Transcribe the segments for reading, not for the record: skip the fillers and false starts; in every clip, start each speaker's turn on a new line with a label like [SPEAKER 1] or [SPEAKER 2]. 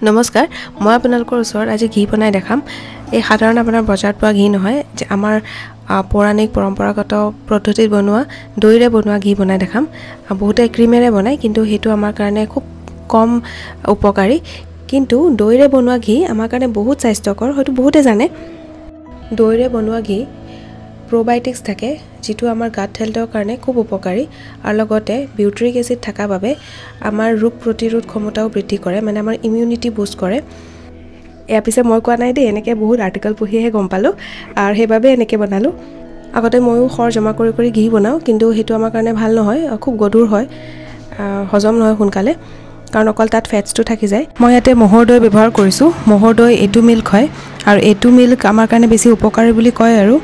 [SPEAKER 1] নমস্কাৰ, মই আপোনালোকৰ ওচৰত আজি ঘি বনাই দেখাম। এই সাধাৰণ আপোনাৰ বজাৰত পোৱা ঘি নহয়, যে আমাৰ পৌৰাণিক পৰম্পৰাগত পদ্ধতিত বনোৱা দৈৰে বনোৱা ঘি বনাই দেখাম। বহুতে ক্ৰীমেৰে বনায়, কিন্তু সেইটো আমাৰ কাৰণে খুব কম উপকাৰী। কিন্তু দৈৰে বনোৱা ঘি আমাৰ কাৰণে বহুত স্বাস্থ্যকৰ, হয়তো বহুতে জানে। দৈৰে বনোৱা ঘি প্ৰ'বায়'টিক্স থাকে, যিটো আমাৰ গাট হেল্থৰ কাৰণে খুব উপকাৰী, আৰু লগতে বিউট্ৰিক এচিড থকা বাবে আমাৰ ৰোগ প্ৰতিৰোধ ক্ষমতাও বৃদ্ধি কৰে, মানে আমাৰ ইমিউনিটি বুষ্ট কৰে। এয়া পিছে মই কোৱা নাই দেই, এনেকৈ বহুত আৰ্টিকল পঢ়িহে গম পালোঁ আৰু সেইবাবে এনেকৈ বনালোঁ। আগতে ময়ো সৰ জমা কৰি কৰি ঘি বনাওঁ, কিন্তু সেইটো আমাৰ কাৰণে ভাল নহয়, খুব গধুৰ হয়, হজম নহয় সোনকালে, কাৰণ অকল তাত ফেটছটো থাকি যায়। মই ইয়াতে ম'হৰ দৈ ব্যৱহাৰ কৰিছোঁ। ম'হৰ দৈ এইটো মিল্ক হয়, আৰু এইটো মিল্ক আমাৰ কাৰণে বেছি উপকাৰী বুলি কয়। আৰু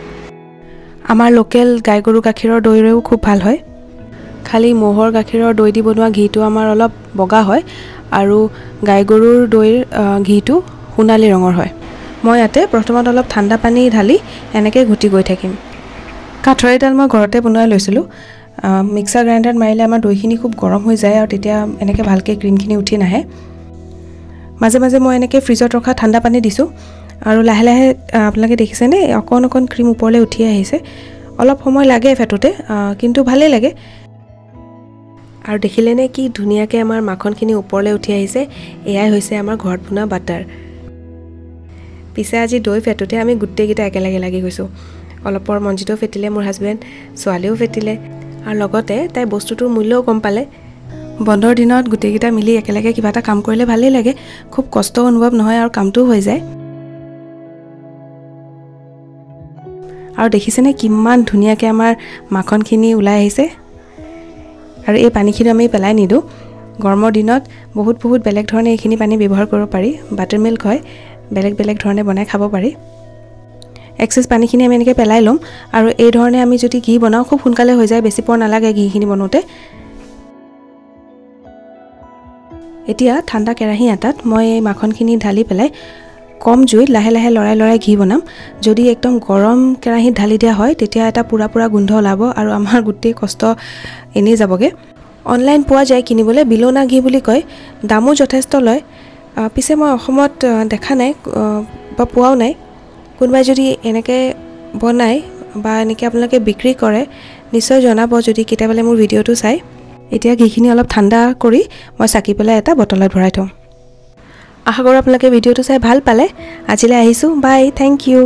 [SPEAKER 1] আমাৰ লোকেল গাই গৰু গাখীৰৰ দৈৰেও খুব ভাল হয়। খালি ম'হৰ গাখীৰৰ দৈ দি বনোৱা ঘিটো আমাৰ অলপ বগা হয়, আৰু গাই গৰুৰ দৈৰ ঘিটো সোণালী ৰঙৰ হয়। মই ইয়াতে প্ৰথমত অলপ ঠাণ্ডা পানী ঢালি এনেকৈ ঘুটি গৈ থাকিম। কাঠৰ এডাল মই ঘৰতে বনাই লৈছিলোঁ। মিক্সাৰ গ্ৰাইণ্ডাৰত মাৰিলে আমাৰ দৈখিনি খুব গৰম হৈ যায়, আৰু তেতিয়া এনেকৈ ভালকৈ ক্ৰীমখিনি উঠি নাহে। মাজে মাজে মই এনেকৈ ফ্ৰিজত ৰখা ঠাণ্ডা পানী দিছোঁ, আৰু লাহে লাহে আপোনালোকে দেখিছেনে অকণ অকণ ক্ৰীম ওপৰলৈ উঠি আহিছে। অলপ সময় লাগে ফেটোতে, কিন্তু ভালেই লাগে। আৰু দেখিলেনে কি ধুনীয়াকৈ আমাৰ মাখনখিনি ওপৰলৈ উঠি আহিছে। এয়াই হৈছে আমাৰ ঘৰত বনোৱা বাটাৰ। পিছে আজি দৈ ফেটোতে আমি গোটেইকেইটা একেলগে লাগি গৈছোঁ। অলপ পৰ মঞ্জিতেও ফেটিলে, মোৰ হাজবেণ্ড, ছোৱালীও ফেটিলে, আৰু লগতে তাই বস্তুটোৰ মূল্যও গম পালে। বন্ধৰ দিনত গোটেইকেইটা মিলি একেলগে কিবা এটা কাম কৰিলে ভালেই লাগে, খুব কষ্ট অনুভৱ নহয় আৰু কামটোও হৈ যায়। আৰু দেখিছেনে কিমান ধুনীয়াকৈ আমাৰ মাখনখিনি ওলাই আহিছে। আৰু এই পানীখিনি আমি পেলাই নিদিওঁ। গৰমৰ দিনত বহুত বহুত বেলেগ ধৰণে এইখিনি পানী ব্যৱহাৰ কৰিব পাৰি। বাটাৰ মিল্ক হয়, বেলেগ বেলেগ ধৰণে বনাই খাব পাৰি। এক্সেছ পানীখিনি আমি এনেকৈ পেলাই ল'ম, আৰু এই ধৰণে আমি যদি ঘি বনাওঁ খুব সোনকালে হৈ যায়, বেছি পৰ নালাগে ঘিখিনি বনাওঁতে। এতিয়া ঠাণ্ডা কেৰাহী এটাত মই এই মাখনখিনি ঢালি পেলাই কম জুইত লাহে লাহে লৰাই লৰাই ঘি বনাম। যদি একদম গৰম কেৰাহীত ঢালি দিয়া হয় তেতিয়া এটা পোৰা পোৰা গোন্ধ ওলাব আৰু আমাৰ গোটেই কষ্ট এনেই যাবগৈ। অনলাইন পোৱা যায় কিনিবলৈ, বিলনা ঘি বুলি কয়, দামো যথেষ্ট লয়। পিছে মই অসমত দেখা নাই বা পোৱাও নাই। কোনোবাই যদি এনেকৈ বনায় বা এনেকৈ আপোনালোকে বিক্ৰী কৰে নিশ্চয় জনাব, যদি কেতিয়াবালৈ মোৰ ভিডিঅ'টো চাই। এতিয়া ঘিখিনি অলপ ঠাণ্ডা কৰি মই চাকি পেলাই এটা বটলত ভৰাই থওঁ। আশা কৰোঁ আপোনালোকে ভিডিঅ'টো চাই ভাল পালে। আজিলৈ আহিছোঁ, বাই, thank U.